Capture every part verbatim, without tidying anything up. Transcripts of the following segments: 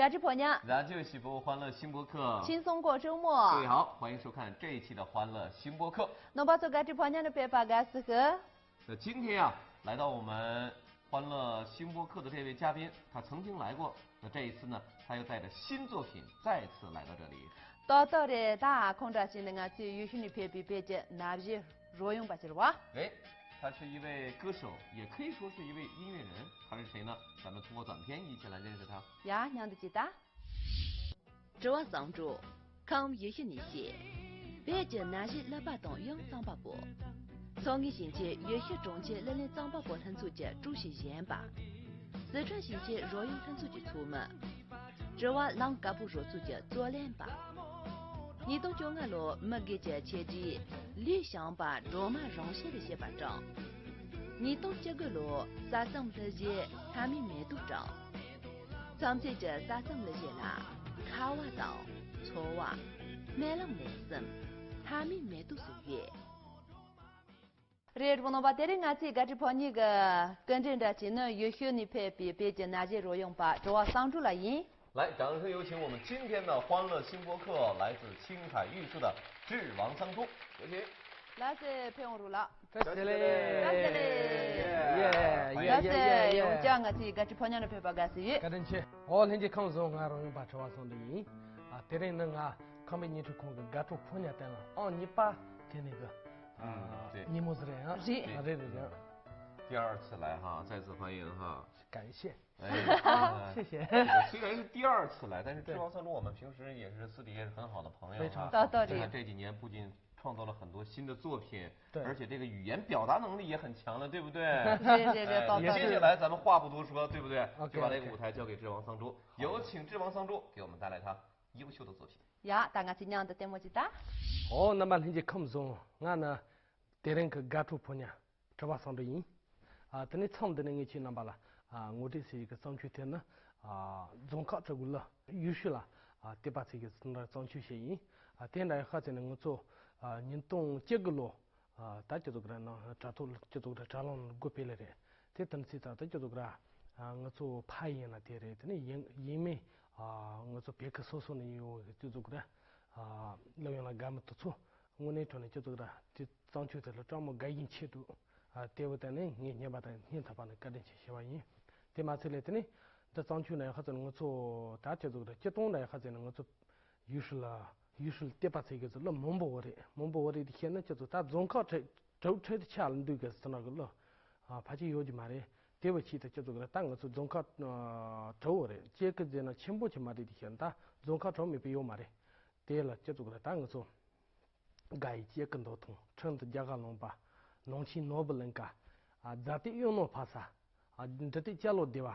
大家好，欢迎收看这一期的《欢乐星播客》。 ཁྱེད་ཚོ་བཀྲ་ཤིས་བདེ་ལེགས། 大家好，欢迎收看这一期的《欢乐星播客》。 རྣམ་པ་ཚོ་བཀྲ་ཤིས་བདེ་ལེགས་ནི་ཕེབས་པ་དགའ་བསུ་ཞུ། 那今天呀，来到我们《欢乐星播客》的这位嘉宾，他曾经来过，那这一次呢，他又带着新作品再次来到这里。 ཏག་ཏག་རེད། ད་ཁོང་འདྲ་བྱས་ནས་ང་ཚོའི་ཡུལ་ཤུལ་ནས་ཕེབས་པའི་བོད་ཀྱི་ན་གཞོན་རོལ་དབྱངས་པ་ཟེར་བ། 哎，他是一位歌手，也可以说是一位音乐人。他是谁呢？咱们通过短片一起来认识他。 ཡ། སྙིང་དུ་ཅི་ལྟ། དྲི་བ་གཙང་སྒྲོག་ཁམས་ཡུལ་ཤུལ་ནས་བཤད། བོད་ཀྱི་ན་གཞོན་གླུ་པ་དང་ཡང་རྩོམ་པ་པོ། མཚོ་སྔོན་ཞིང་ཆེན་ཡུལ་ཤུལ་གྲོང་ཁྱེར་གླུ་ལེན་རྩོམ་པ་པོ་ལྷན་ཚོགས་ཀྱི་ཀྲུའུ་ཞི་གཞོན་པ། སི་ཁྲོན་ཞིང་ཆེན་རོལ་དབྱངས་ལྷན་ཚོགས་ཀྱི་ཚོགས་མི། དྲི་བ་ལམ་དཀར་པོ་རོལ་ཚོགས་ཀྱི་རྩོད་ལེན་པ། ཉིས་སྟོང་བཅོ་ལྔ་ལོར་མི་རྒས་ཀྱི་ཆེད་དུ་ལུས་བྱམས་པ་སྒྲོལ་མ་རང་བཞིན་དུ་བྱེད་པ་དྲངས། ཉིས་སྟོང་བཅུ་དགུ་ལོར་གསར་རྩོམ་གླུ་གཞས་ལྷ་མིའི་མེ་ཏོག་དྲངས། མཚམས་ཚོད་ཀྱི་གསར་རྩོམ་གླུ་གཞས་ལ་ཁ་བ་དང་ཚོར་བ། སྨོན་ལམ་ལན་གསུམ། ལྷ་མིའི་མེ་ཏོག་སོགས་ཡོད། རེད། རྣམ་པ་ཚོ། དེ་རིང་ང་ཚོའི་དགའ་སྤྲོའི་ཕོ་ཉ་གི་སྐུ་མགྲོན་འདྲ་བྱས་ནི་ཡུལ་ཤུལ་ནས་ཕེབས་པའི་བོད་ཀྱི་ན་གཞོན་རོལ་དབྱངས་པ་དྲི་བ་གཙང་སྒྲོག་ལགས་ཡིན། 来，掌声有请我们今天的《欢乐星播客》来自青海玉树的智王桑珠，有请。 ལགས་སོ། ཕེབས་འོང་རོགས་ལགས། བཀྲ་ཤིས་བདེ་ལེགས། བཀྲ་ཤིས་བདེ་ལེགས། ཡེ། ཡེ། ལགས་སོ། ཡེ། ཡོངས་ཀྱང་ང་ཚོའི་དགའ་སྤྲོའི་ཕོ་ཉ་ནས་ཕེབས་པ་དགའ་བསུ་ཡོད། བཀའ་དྲིན་ཆེ། འོ། ལྷན་རྒྱས་ཁམས་བཟང་། ང་རོལ་དབྱངས་པ་དྲི་བ་གཙང་སྒྲོག་ཡིན། ཨ། དེ་རིང་ནི་ང་ཁམས་པའི་བརྙན་འཕྲིན་ཁང་གི་དགའ་སྤྲོའི་ཕོ་ཉ་སྟེང་ལ་ཨང་གཉིས་པ་དེ་ནས་གི། ཨ། 嗯，对。 ཉིན་མོ་ཟིག་རེད་ཡ། རེད། 对。 རེད་རེད་རེད། 第二次来哈，再次欢迎哈。感谢。哎，谢谢。这个虽然是第二次来，但是智王桑珠我们平时也是私底下是很好的朋友哈。非常好。到，到底。你看这几年不仅创造了很多新的作品，对。而且这个语言表达能力也很强了，对不对？是，是，是，哎，到，到。接下来咱们话不多说，对不对？OK，就把这个舞台交给智王桑珠，OK。有请智王桑珠给我们带来她优秀的作品。 ཡ། ད་ང་ཚོས་མཉམ་དུ་ལྟད་མོ་ཅིག་ལྟ། འོ། རྣམ་པ་ལྷན་རྒྱས་ཁམས་བཟང་། ང་ནི་དེ་རིང་གི་དགའ་སྤྲོའི་ཕོ་ཉ་དྲི་བ་གཙང་སྒྲོག་ཡིན། ཨ། དེ་ནས་མཚམས་འདི་ནས་ངས་ཁྱེད་རྣམ་པ་ལ། ཨ། ངོ་སྤྲོད་བྱེད་ཀྱི་བརྩམས་ཆོས་དེ་ནི། ཨ། རྫོང་ཁག་ཁྲི་དགུ་གླུ་ཡུལ་ཤུལ་ལ། ཨ། དད་པ་ཚིག་གི་བརྩམས་ཆོས་ཤིག་ཡིན། ཨ། དེ་འདྲ་ཡིན་ཁ་ཚེ་ནས་ང་ཚོ། ཨ། ཉིས་སྟོང་བཅུ་དགུ་ལོ། ཨ། ད་ཁྱེད་ཚོ་གི་ར་ནང་དྲ་ཐོག་ཁྱེད་ཚོ་གི་ར་དྲ་ལམ་སྒོ་ཕྱེ་ལེ་རེད། དེ་དེ་ཚེ་ད་ད་ཁྱེད་ཚོ་གི་ར། ཨ། ང་ཚོ་ཕ་ཡུལ་ན་དེ་རེད། དེ་ནས་ཡིན་ཡིན་མིན། ཨ། ང་ཚོ་བོད་ཁུལ་སོ་སོ་ནས་ཡོང་བའི་ཁྱེད་ཚོ་གི་ར། ཨ། གླུ་དབྱངས་ལ་དགའ་མོ་དེ་ཚོ་དངོས་གནས་དྲང་གནས་ཁྱེད་ཚོ་གི་ར་དེ་བརྩམས་ཆོས་དེ་ལ་སྤྲང་མོ་དགའ་ཡིན་ཆེད་དུ། ཨ། དེ་བོ་ད་ནི་ངས་སྙན་པ་དང་སྙིང་ཐག་པ་ནས་བཀའ་དྲིན་ཆེ་ཞུ་བ་ཡིན། དེ་མ་ཚད་ལས་དེ་ནས་འདི་བརྩམས་ཆོས་ན་ཡང་ཁ་ཚོ་ནས་ང་ཚོ་ད་ཁྱེད་ཚོ་གི་ར་སྤྱི་སྟོང་ན་ཡང་ཁ་ཚོ་ནས་ང་ཚོ། ཡུལ་ཤུལ་ལ། ཡུལ་ཤུལ་དད་པ་ཚིག་གི་ཚོ་གླུ་མང་པོ་བོ་རེད། མང་པོ་བོ་རེད་དེ་བཤད་ན་ཁྱེད་ཚོ་ད་རྫོང་ཁག་ཁྲི་དྲུག་ཁྲི་ཆ་ལ་འདུས་གི་ཟེར་ན་གི་གླུ། ཨ། ཕལ་ཆེར་ཡོད་ཀྱི་མ་རེད། དེ་བོ་ཆེད་དུ་ཁྱེད་ཚོ་གི་ར་ད་ང་ཚོ་རྫོང་ཁག་ཨ། དྲུག་བོ་རེད། གཅིག་གི་ཟེར་ན་ཆེན་པོ་ཆེ་མ་རེད་དེ་བཤད་ན་ད་རྫོང་ཁག་དྲུག་མེད་པའི་ཡོད་མ་རེད། དེ་ལ་ཁྱེད་ཚོ་གི་ར་ད་ང་ཚོ། དགའ་ཡི་སྐྱེ་གི་འདོད་དང་། ཁྲིམས་དང་རྒྱལ་ཁ་ལོངས་པ། ནང་ཆེན་ནོར་བུ་གླིང་ཀ། ཨ། རྫ་སྟོད་གཡུ་ནོར་ཕ་ས། ཨ། འབྲི་སྟོད་སྐྱ་ལོ་སྡེ་བ།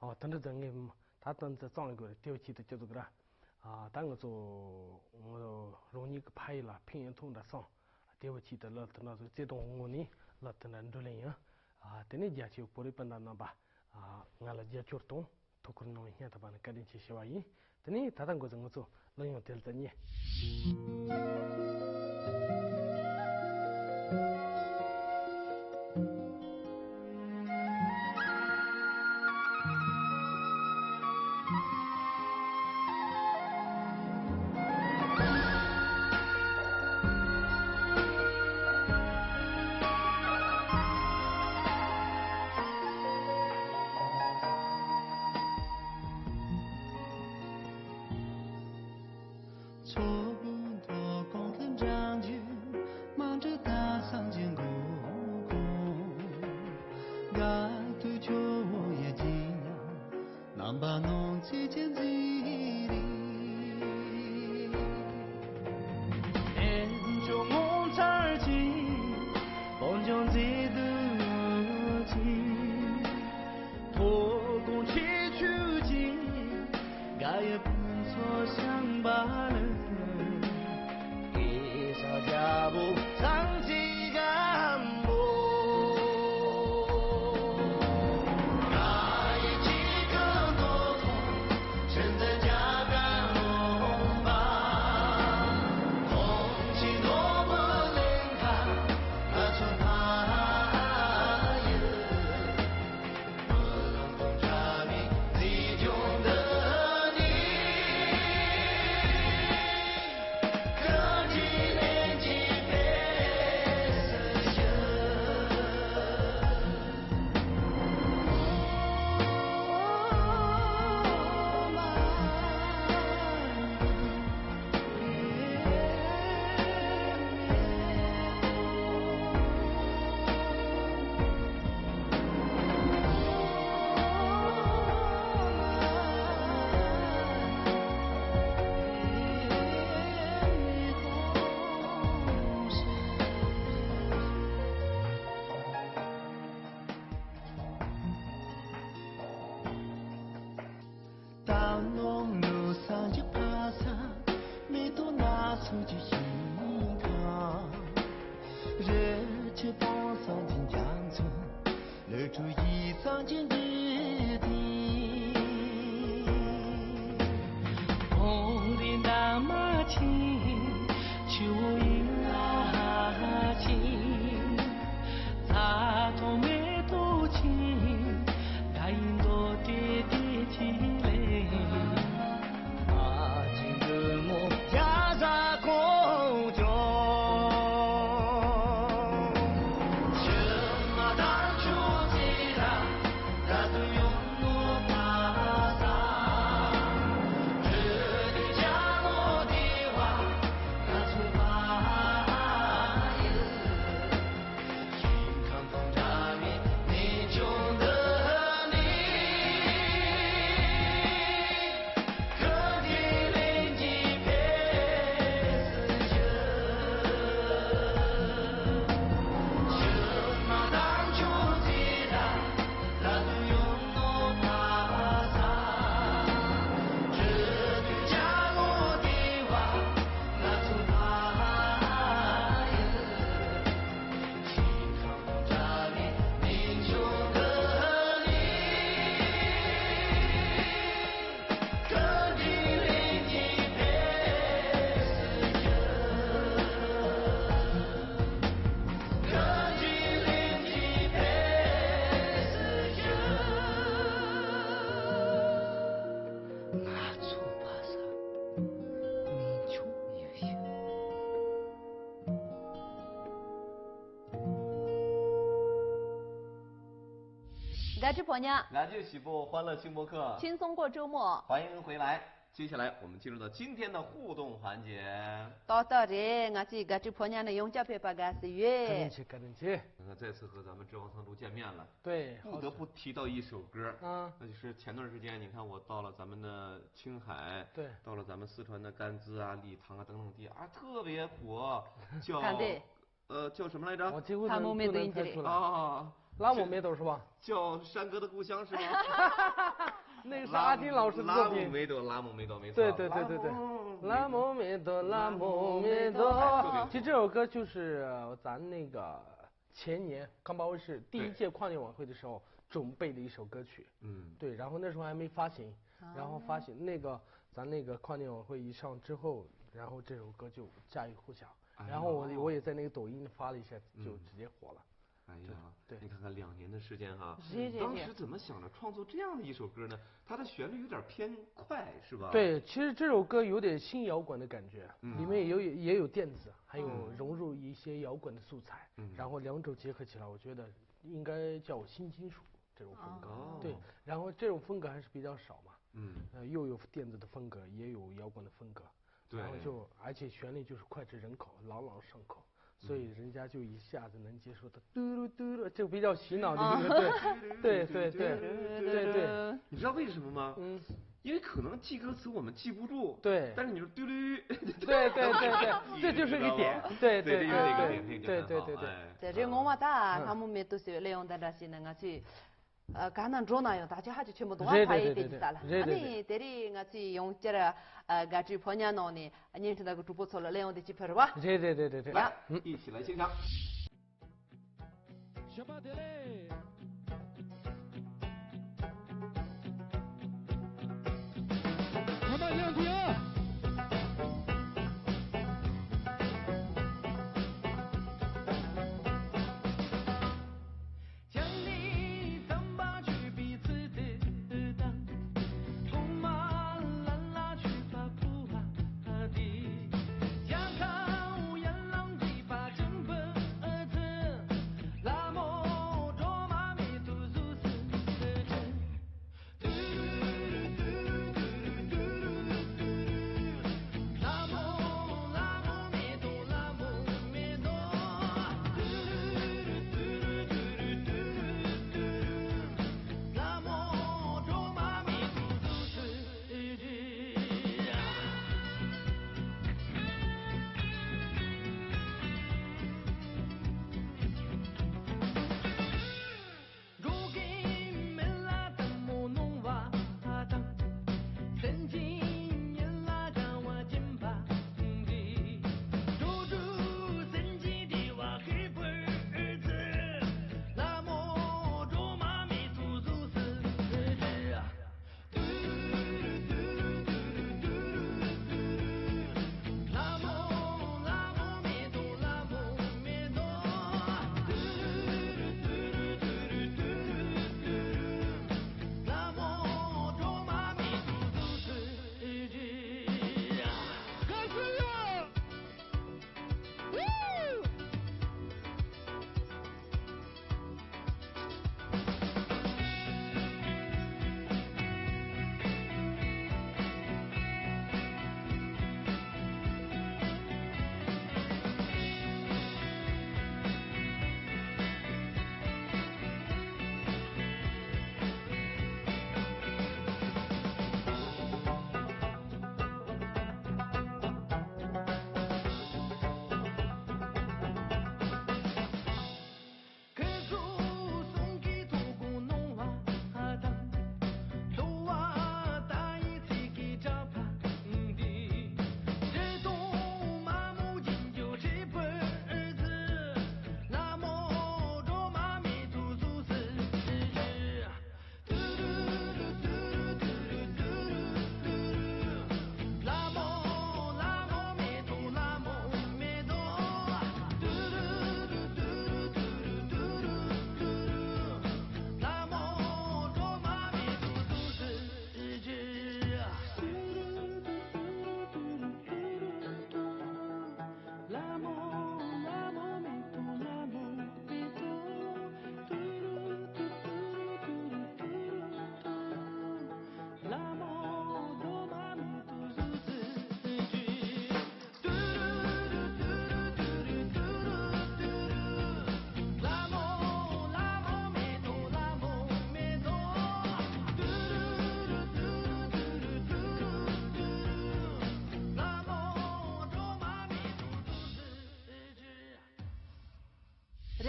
ཨོ། དེ་འདྲ་ཙང་ངས་ད་ལྟ་འདི་གཙང་དགོས་རེད། དེ་བ་ཆེད་དུ་ཁྱེད་ཚོ་གི་ར། ཨ། ད་ང་ཚོ་ང་རང་ཉིད་ཀྱི་ཕ་ཡུལ་ལ་ཕན་ཡོན་ཐོགས་འདྲ་སོང་། དེ་བ་ཆེད་དུ་གླུ་དེ་འདྲ་ཚོ་བརྩེ་དུང་ངོས་ནས་གླུ་དེ་འདྲ་འགྲོ་ལེན་ཡིན། ཨ། དེ་ནས་རྒྱ་ཆེའི་བོད་རིགས་སྤུན་ཟླ་རྣམ་པ། ཨ། ང་ལ་རྒྱབ་སྐྱོར་དང་ཐུགས་ཁུར་གནང་བའི་སྙིང་ཐག་པ་ནས་བཀའ་དྲིན་ཆེ་ཞུ་བ་ཡིན། དེ་ནས་ད་ལྟ་འགོ་ཚུགས། ང་ཚོ་གླུ་དབྱངས་དེ་ལ་ཉན། ཚོགས་གཙོ་གོང་དུ་འདྲ་འཇུ་མ་འདྲི་ད་སངས་རྒྱས་མགོན་ཁོང་དགའ་སྟོན་ཆོས་ཡ་སྦྱིན་ཡ། རྣམ་པ་སྣང་ཚུལ་གྱི་མཛེས་རིས། ཨེ་ཇོ་ངོ་མཚར་ཆེ། བོད་ལྗོངས་མཛེས་སྡུག་ཆེ། ཐོག་ཁོངས་ཁྱད་ཆོས་ཀྱི། དགའ་ཡི་ཕུན་ཚོགས་ཤམ་བྷ་ལ། སོ་ཅི་ཤིང་ཁ། རི་ཆུ་སྤང་སངས་རྒྱས་རྒྱ་མཚོ། ལུ་གྲུ་ཡི་སངས་རྒྱས་འཇིག་རྟེན། ཁོང་རིགས་འདབ་མ་ཆེ། ཆུ་བོ་ཡི་ལ་ཆེ། ས་ཐོག་མེ་ཏོག་ཆེ། ད་ཡིན་མདོ་སྟེ་དེ་ཆེ་ལེ། Gachiphonya. 那就喜不欢乐新播客，轻松过周末。欢迎回来。接下来我们进入到今天的互动环节。 Totore, ngasi Gachiphonya ne yongcha pepa gasi ye. 感谢感谢。那再次和咱们志王藏竹见面了，对，不得不提到一首歌，啊那就是前段时间，你看我到了咱们的青海，对到了咱们四川的甘孜啊、理塘啊等等地啊，特别火，叫看对呃叫什么来着？我几乎他们没能都能对猜出来。啊，拉姆梅朵是吧？叫山歌的故乡是吗？那个是阿金老师的作品。拉姆梅朵，拉姆梅朵，没错。对对对对对，拉姆梅朵，拉姆梅朵。其实这首歌就是呃咱那个前年康巴威市第一届跨年晚会的时候准备的一首歌曲。嗯，对，然后那时候还没发行，然后发行那个咱那个跨年晚会一上之后，然后这首歌就家喻户晓。哎呦然后我我也在那个抖音发了一下，就直接火了。哎呀，对你看看两年的时间哈，是是是当时怎么想着创作这样的一首歌呢？它的旋律有点偏快，是吧？，对，其实这首歌有点新摇滚的感觉，里面也有也有电子，还有融入一些摇滚的素材，然后两种结合起来，我觉得应该叫新金属这种风格。哦对，然后这种风格还是比较少嘛，嗯，呃，又有电子的风格，也有摇滚的风格，对然后就而且旋律就是脍炙人口，朗朗上口。所以人家就一下子能接受的嘟噜嘟噜，就比较洗脑的一个，对对对对对对，你知道为什么吗？嗯，因为可能记歌词我们记不住，对但是你说嘟噜，对对对对，这就是一点，对对，这对就是一个对点，这个就很好对对对对哎对，这我们大他们没都是那样的，但是呢，我去呃，刚刚说那样，大家还是全部都对还对一点了。对对对对你得里我去用这个呃，Gachiphonya弄呢，你知道个主播错了，来用的去拍吧。对对对对对，呀嗯。一起来欣赏。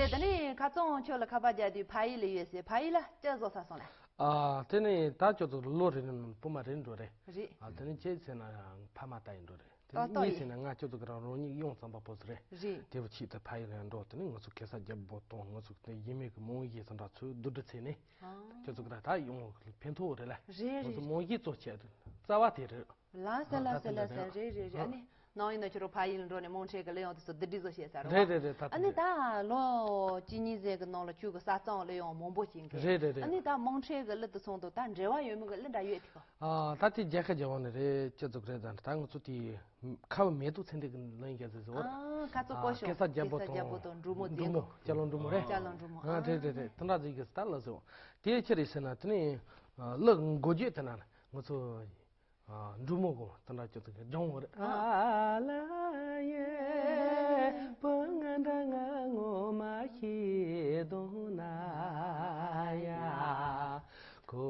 དེ་ནས་ཁ་རྩང་ཁྱོད་ལ་ཁ་པར་རྒྱག་དུས་ཕ་ཡུལ་ལ་ཡོད་ཟེར། ཕ་ཡུལ་ལ་ཅི་བཟོ་ས་སོང་ལ། ཨ། དེ་ནས་ད་ཁྱོད་ཚོ་ལོ་རེ་རེ་ནང་སྤུ་མ་རེད་འགྲོ་རེད། རེད། ཨ། དེ་ནས་ཅི་ཟེར་ན་ཕ་མ་ལྟ་ཡིན་འགྲོ་རེད། དེ་ཏག་ནས་ཏག་གཉིས་ཡིན། ཟེར་ན་ང་ཁྱོད་ཚོ་གི་རང་རང་ཉིད་ཡོང་ཙམ་པ་པོ་ཟེར་རེད། རེད། དེ་བོ་ཆེད་དུ་ཕ་ཡུལ་ལ་འགྲོ། དེ་ནས་ང་ཚོ་གེ་སར་རྒྱལ་པོ་དང་ང་ཚོ་དེ་ཡིན་མིན་གི་རྨང་གཞི་ཟིན་འདྲ་ཚོས་བསྡུ་སྒྲིག་བྱས་ནས། ཨ། ཁྱོད་ཚོ་གི་ར་ད་ཡོང་ཕན་ཐོགས་རེད་ལ། རེད། ང་རེད། ཚོ་རྨང་གཞི་གཙོ་ཆེ་རྩ་བ་དེ་རེད། ལགས་སོ། ཨ། ལགས་སོ། ད་ལགས་སོ། དེ་འདྲ་རེད། རེད་རེད་རེད། ཨ། ཨ་ནི་ནང་ཡིན་ན་ཁྱོད་རང་ཕ་ཡུལ་འགྲོ་ནས་དམངས་ཁྲོད་ཀྱི་གླུ་དབྱངས་དེ་ཚོ་བསྡུ་སྒྲིག་བཟོ་བྱས་ས་རེད་བ། རེད་རེད་རེད། ད་ཨ་དེ་ནི་འདྲ། ད་ལོ་གཅིག་གཉིས་ཟེར་གི་ནང་ལ་ཁྱོད་ཀྱི་ས་གཙང་གླུ་དབྱངས་མང་པོ་ཞིག་གི། རེད་རེད་རེད། ཨ་ནི་ད་དམངས་ཁྲོད་ཀྱི་གླུ་དེ་ཚོ་དང་ད་འབྲེལ་བ་ཡོད་མེད་ཀྱི་གླུ་འདྲ་ཡོད་དེ་ག། ཨ། ད་དེ་རྒྱལ་ཁ་རྒྱལ་བ་ནི་རེད། ཅི་ཟིག་རེད། ད་ད་ང་ཚོ་དེ་ཁ་བ་མེ་ཏོག་ཚེ་འདས་ཀྱི་གླུ་རྒྱག་ཟེར་ཟེར་བ། ཨ། ཁ་ཚོ་ཨ། གོ་ཤོག་གེ་སར་རྒྱལ་པོ་གེ་སར་རྒྱལ་པོ་དང་འབྲུག་མོ། འབྲུག་མོ། དེ་ལྕགས་ལོང་འབྲུག་མོ་རེད། ལྕགས་ལོང་འབྲུག་མོ། ཨ། རེད་རེད་རེད། དེ་འདྲ་ཟིག་གི་ད་ལ་ཟེར་བ། དེ་ཅི་རེད་ཟེར་ན་དེ་ནི་གླུ་འགོ་བརྗོད་དེ་ན་ང་ཚོ། ཨ། འབྲུག་མོ་གོ་དེ་འདྲ་ཅི་ཟིག་གི་སྦྱོང་བ་རེད། ཨ། ཨ་ལ་ཡེ། བུ་ང་འདྲ་ང་ངོ་མ་ཤེས་དོ་ན་ཡ། ཁོ་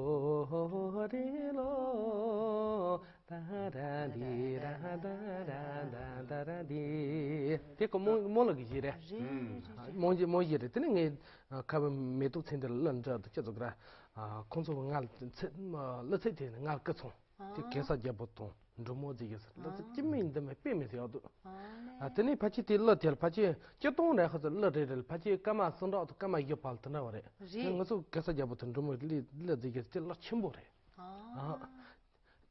རེ་ལོ། ད་ར་འདི་ར་ད་ར་ད་ད་ར་འདི། དེ་ཁོ་རྨོ་རྨོ་ལགས་ཀྱི་གཞས་རེད། རེད་རེད་རེད། རྨོ་གཞས་རྨོ་གཞས་རེད། དེ་ནས་ངས་ཁ་བ་མེ་ཏོག་ཚེ་འདས་ལ་གླུ་འདྲ་དུ་ཅི་ཟིག་ར། ཁོང་ཚོ་ང་ཚེ་གླུ་ཚིག་དེ་ནི་ང་སྐུ་ཚོང་། དེ་ཨ། གེ་སར་རྒྱལ་པོ་དང་འབྲུག་མོ་ཟེར་གི་ཟེར། གླུ་ཚིག་ཅི་མིན་འདི་མིན་དཔེ་མི་སྲིད་ཡག་འདུག། ཨ་ལེ། ཨ། དེ་ནས་ཕལ་ཆེར་དེ་གླུ་དེ་ལ་ཕལ་ཆེར་སྤྱིར་བཏང་རེ་ཁ་ཚོ་གླུ་རེ་རེ་ལ་ཕལ་ཆེར་སྐར་མ་གསུམ་རག་དང་སྐར་མ་བཞི་བར་དུ་འདྲ་བ་རེད། རེད། དེ་ང་ཚོ་གེ་སར་རྒྱལ་པོ་དང་འབྲུག་མོ་གླུ་གླུ་ཟེར་གི་དེ་གླུ་ཆེན་པོ་རེད། ཨ། ཨ།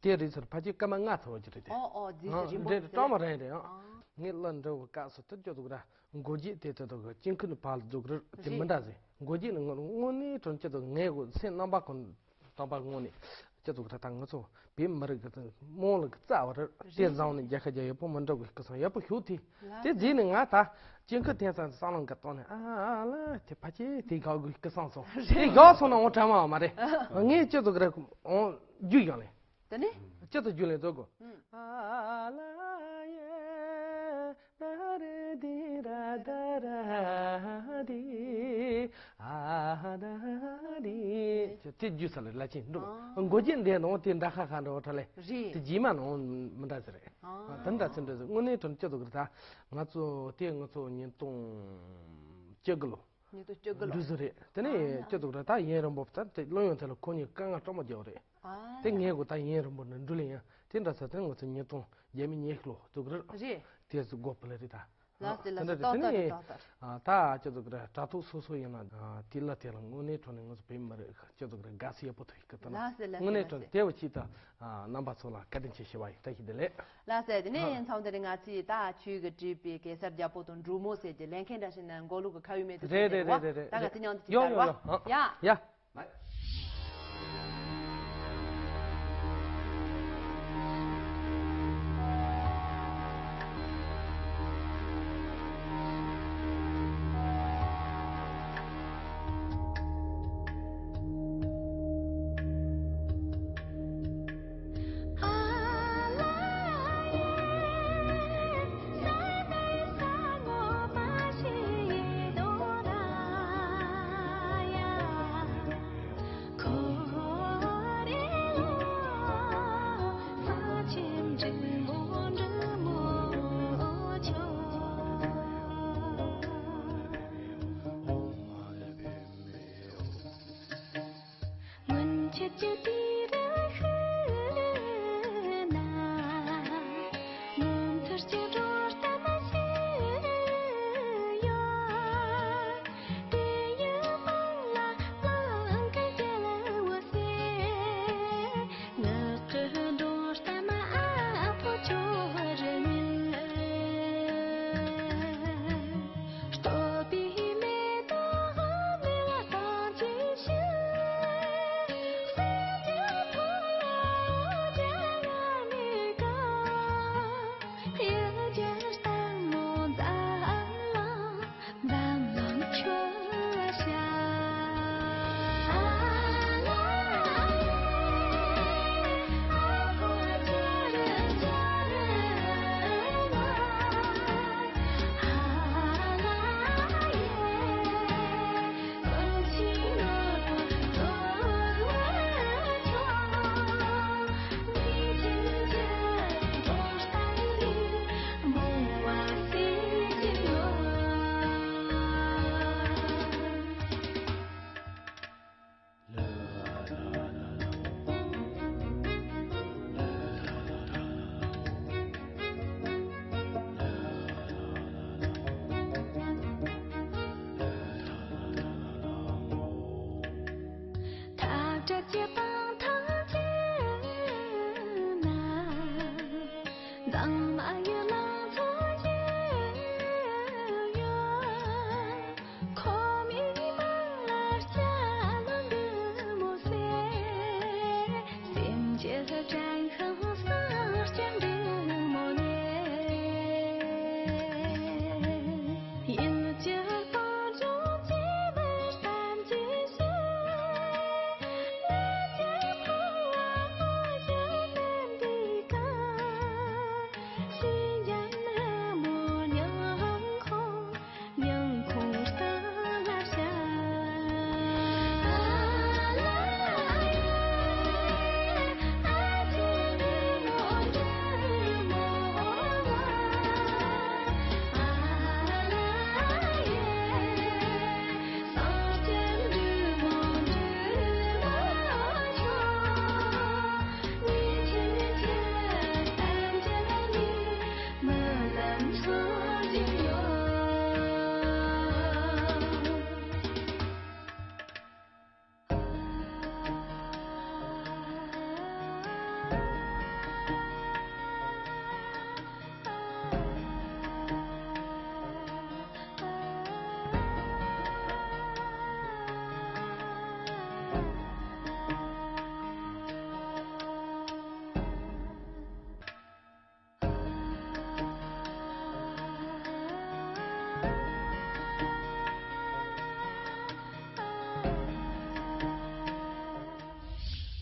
དེ་རེད་ཟེར། ཕལ་ཆེར་སྐར་མ་ལྔ་ཚར་བ་ཅིག་རེད་དེ། ཨོ་ཨོ། རྫིག་ཟེར་རེད་པོ། རེད་རེད། སྐར་མ་རེད་རེད། ཨ། ཨ། ངས་གླུ་འདྲ་བོ་སྐབས་སུ་དེ་ཅི་ཟིག་ར་འགོ་བརྗོད་དེ་དེ་དག་གི་སྐྱིད་ཁུལ་ནས་ཕར་ལ་འཛུགས་རེད་དེ། རེད། མི་འདྲ་ཟེར། འགོ་བརྗོད་ནི་དངོས་དངོས་གནས་དྲང་ཅི་ཟིག་ངས་གོ་སེམས་རྣམ་པ་ཁོ་དང་པ་དངོས་གནས་ཅི་ཟིག་ར་ད་ང་ཚོ་བོད་མི་རིགས་ཀྱི་དམངས་ལུགས་ཀྱི་རྩ་བ་རེད། དེ། རེད། བཟང་ནས་རྒྱལ་ཁ་རྒྱ་ཡག་པོ་མི་འགྲོ་གི་སྐུ་སང་ཡག་པོ་ཞུགས་ཏེ། ལགས། དེ་རྗེས་ནས་ང་ད་སྐྱིད་ཁུལ་འཐེན་ས་བསམ་བློ་འགའ་བཏང་ནས། ཨ་ལ་དེ་ཕལ་ཆེར་དེ་ག་གི་སྐུ་སང་སོང་། རེད། དེ་ག་སོང་ན་འོང་དྲ་མ་བ་མ་རེད། ངས་ཅི་ཟིག་ར་འོང་རྒྱུ་ཡང་ལེ། དེ་ནས། ཅི་ཟེར་རྒྱུ་ལེན་རྫོགས་གོ། ཨ་ལ་ཡེ་ད་རེ་དི་ར་ད་ར་དི་ཨ་ད་དི། ཅི་དེ་རྒྱུ་ས་ལ་ལ་ཅི་འགྲོ། ཨ། འགོ་རྒྱན་འདི་ནང་དེ་འདྲ་ཁ་ཁ་འདྲ་བ་ཁྲ་ལེ། རེད། དེ་རྗེས་མ་ནང་མི་འདྲ་ཟེར་རེད། ཨ། དེ་འདྲ་ཚོ་འདྲ་ཟེར། དངོས་གནས་དྲང་ཅི་ཟེར་གི་རེད། ད་ང་ཚོ་དེ་ང་ཚོ་ཉིས་སྟོང་བཅུ་དགུ་ལོ། ཉིས་སྟོང་བཅུ་དགུ་ལོ། འདུག་ཟེར་རེད། དེ་ནས། ཨ། ཅི་ཟེར་གི་རེད། ད་ཡུན་རིང་པོ་ད་དེ་གླུ་དབྱངས་དེ་ལ་གོ་ནས་དཀའ་ངལ་སྤྲང་མོ་རྒྱག་རེད། ཨ། དེ་ངས་གོ་ད་ཡུན་རིང་པོ་ནས་འགྲུལ་ཡིན། དེ་འདྲ་ས་དེ་ང་ཚོ་ཉིས་སྟོང་བརྒྱ་མེད་ཉི་ཤུ་ལོ་འདུག་རེད། རེད། དེ་ཚོ་དགོས་པ་ལ་རེད་ད། ལགས་སེ་ལགས་སེ། དེ་འདྲ་རེད། ཏག་ཏག་རེད། དེ་ནས། ཏག་ཏག་རེད། ཨ། ད་ཅི་ཟེར་གི་རེད། དྲ་ཐོག་སོ་སོ་ཡིན་ན། ཨ། དེ་ལ་དེ་ལ་དངོས་གནས་དྲང་གནས་ང་ཚོ་བོད་མི་རིགས་ཅི་ཟེར་གི་རེད། དགའ་སེ་ཡག་པོ་ཐོབ་ཡོད་གི་ད་ན། ལགས་སེ་ལགས་སེ། དངོས་གནས་དྲང་ལགས་སེ། དེ་བ་ཅིག་ད། ཨ། རྣམ་པ་ཚོ་ལ་བཀའ་དྲིན་ཆེ་ཞུ་བ་ཡིན། བཀྲ་ཤིས་བདེ་ལེགས། ལགས་སེ། དེ་ནས། ཨ། མཚམས་འདི་ནས་ང་ཚོས་ད་ཁྱོད་ཀྱིས་བྲིས་པའི་གེ་སར་རྒྱལ་པོ་དང་འབྲུག་མོ་ཟེར་གྱི་ལེན་མཁན་འདྲ་ཞིག་ན་མགོ་ལོག་གི་ཁ་བའི་མེ་ཏོག་ཟེར་རེད་རེད་རེད་རེད། ད་ང་ཚོ་མཉམ་དུ་ཅིག་ཡོ་ཡོ་ཡོ། ཡ། ཡ།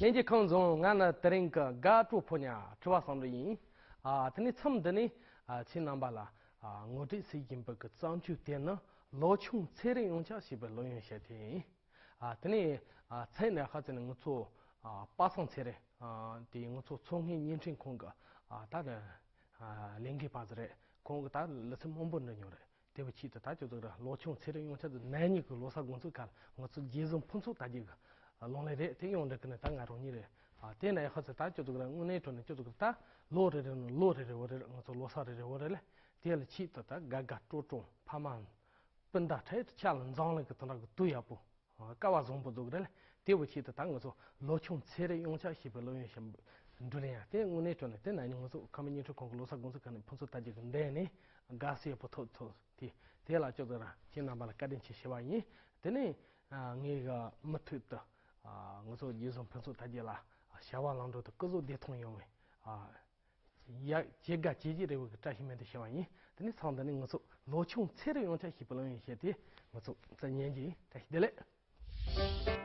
ལྷན་རྒྱས་ཁམས་བཟང་། ང་ནི་དེ་རིང་གི་དགའ་སྤྲོ་ཕོ་ཉ་དྲི་བ་བསམ་འགྲུབ་ཡིན། ཨ་དེ་ནས་མཚམས་འདི་ནས་ཨ་ཁྱེད་རྣམ་པ་ལ་ཨ་ངོ་སྤྲོད་བྱེད་བཞིན་པའི་གི་བརྩམས་ཆོས་དེ་ནི་ལོ་ཆུང་ཚེ་རིང་ཡོངས་ཁྱབ་ཞེས་པའི་སློབ་ཡོན་ཞུ་དེ་ཡིན། ཨ་དེ་ནས་ཨ་ཚེ་ནས་ཧ་ཚེ་ནས་ང་ཚོ་ཨ་པ་སངས་ཚེ་རིང་ཨ་དེ་ང་ཚོ་མཚོ་སྔོན་བརྙན་འཕྲིན་ཁང་གི་ཨ་ད་ནི་ཨ་ལས་འགུལ་པ་ཟིག་རེད། ཁོང་གི་ད་ལི་ཚེ་མང་པོ་འདྲི་མྱོང་རེད། དེ་བ་ཆེད་དུ་ད་ཁྱོད་ཚོ་གི་ལོ་ཆུང་ཚེ་རིང་ཡོངས་ཁྱབ་ཏུ་ནན་ཉིད་ཀྱི་ལོ་གསར་དགོང་ཚོད་ཁར་ང་ཚོ་རྗེ་བཙུན་ཕུན་ཚོགས་དར་རྒྱས་ཀྱི་ལུང་ལས་རེད། དེ་ཡོང་འདྲི་གི་ནི་ད་ང་རང་ཉིད་རེད། ཨ་དེ་ན་ཡ་ཧ་ཚེ་ད་ཁྱོད་ཚོ་གི་ར་དངོས་གནས་དྲང་ནས་ཁྱོད་ཚོ་གི་ད་ལོ་རེ་རེ་ནང་ལོ་རེ་རེ་བོ་རེ་རེ་ང་ཚོ་ལོ་གསར་རེ་རེ་བོ་རེ་ལས་དེ་ལ་ཆེད་དུ་ད་དགའ་དགའ་སྤྲོ་སྤྲོ་ཕ་མ་སྤུན་ཟླ་འཕྲད་དུ་ཆ་ལ་འཛིང་ལ་གི་དོན་དག་གི་དུས་ཡག་པོ། སྐལ་བ་བཟང་པོ་འདུག་རེད། དེ་བོ་ཆེད་དུ་ད་ང་ཚོ་ལོ་ཆུང་ཚེ་རིང་ཡོངས་ཁྱབ་ཞེས་པའི་སློབ་ཡོན་ཞིག་འབྲི་རན་ཡང་། དེ་དངོས་གནས་དྲང་ནས་དེ་ན་ནི་ང་ཚོ་ཁམས་བརྙན་འཕྲིན་ཁང་གི་ལོ་གསར་དགོང་ཚོད་ཁ་ནས་ཕུན་ཚོགས་དར་རྒྱས་ཀྱི་འདས་ནས་དགའ་བསུ་ཡག་པོ་ཐོབ་ཐོབ། དེ་དེ་ལ་ཁྱོད་ཚོ་རང་ཁྱེད་རྣམ་པ་ལ་བཀའ་དྲིན་ཆེ་ཞུ་བ་ཡིན། དེ་ནས་ངས་མུ་མཐུད་དུ་ང་ཚོ་རྗེ་བཙུན་ཕུན་ཚོགས་དར་རྒྱས་ལ་བྱ་བ་ལམ་འགྲོ་དུ་སྐུ་གཟུགས་བདེ་ཐང་ཡོང་བའི། ཡ། ཇི་དགའ་ཇི་བགྱིད་རེ་བའི་བཀྲ་ཤིས་སྨོན་འདུན་ཞུ་བ་ཡིན། དེ་ནས་མཚམས་འདི་ནས་ང་ཚོ་ལོ་ཆུང་ཚེ་རིང་ཡོངས་ཁྱབ་ཞེས་པའི་སློབ་ཡོན་བཤད་དེ་ང་ཚོ་རྩ་ཉན་གྱི་ཡིན། བཀྲ་ཤིས་བདེ་ལེགས།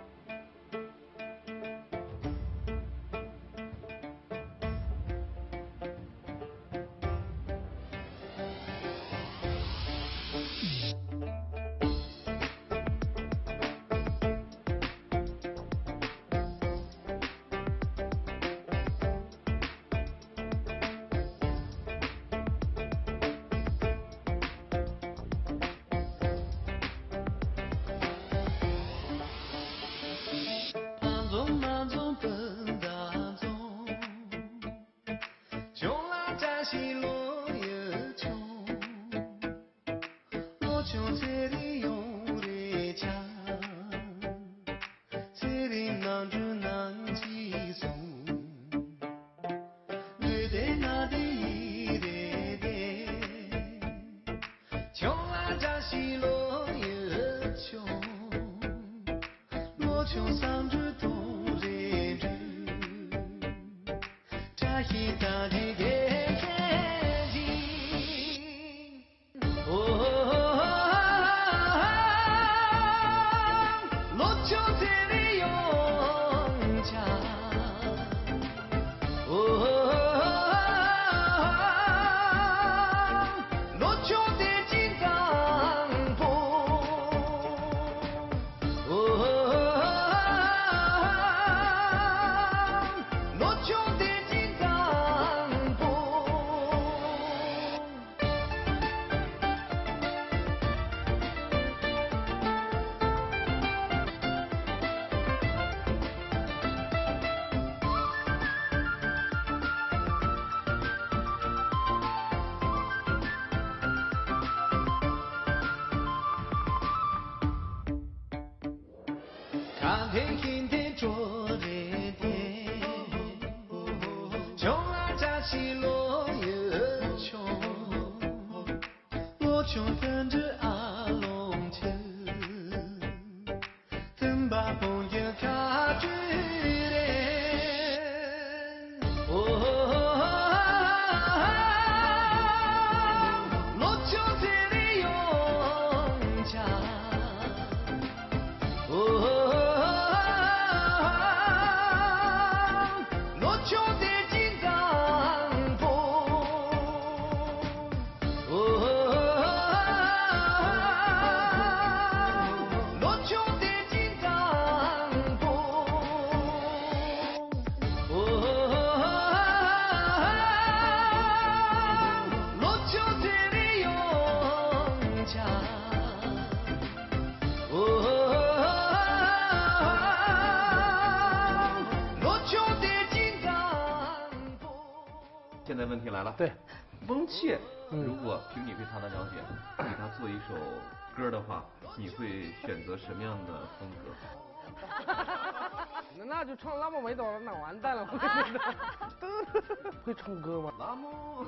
ཆུང་ལ་བཀྲ་ཤིས་ལོ་ཡི་ཆུང་། ལོ་ཆུང་དོན་གྲུབ་ཨ་ལོང་ཆུ། བཙུན་པ་སྤུན་གྱི་ཁ་བྲིས་རེད། ཨོ། ལོ་ཆུང་ཚེ་རིང་ཡོང་ཆ། ཨོ། ལོ་ཆུང་དེ་ཅི་འདྲ་པོ། ཨོ། ལོ་ཆུང་དེ་ཅི་འདྲ་པོ། ཨོ། ལོ་ཆུང་དེ་རེ་ཡོང་ཆ། ཨོ། ལོ་ཆུང་དེ་ཅི་འདྲ་པོ། 现在问题来了，对，翁倩，嗯，如果凭你对她的了解，给她做一首歌的话，你会选择什么样的风格？那那就唱拉莫梅朵了，那完蛋了，我跟你说。会唱歌吗？拉莫。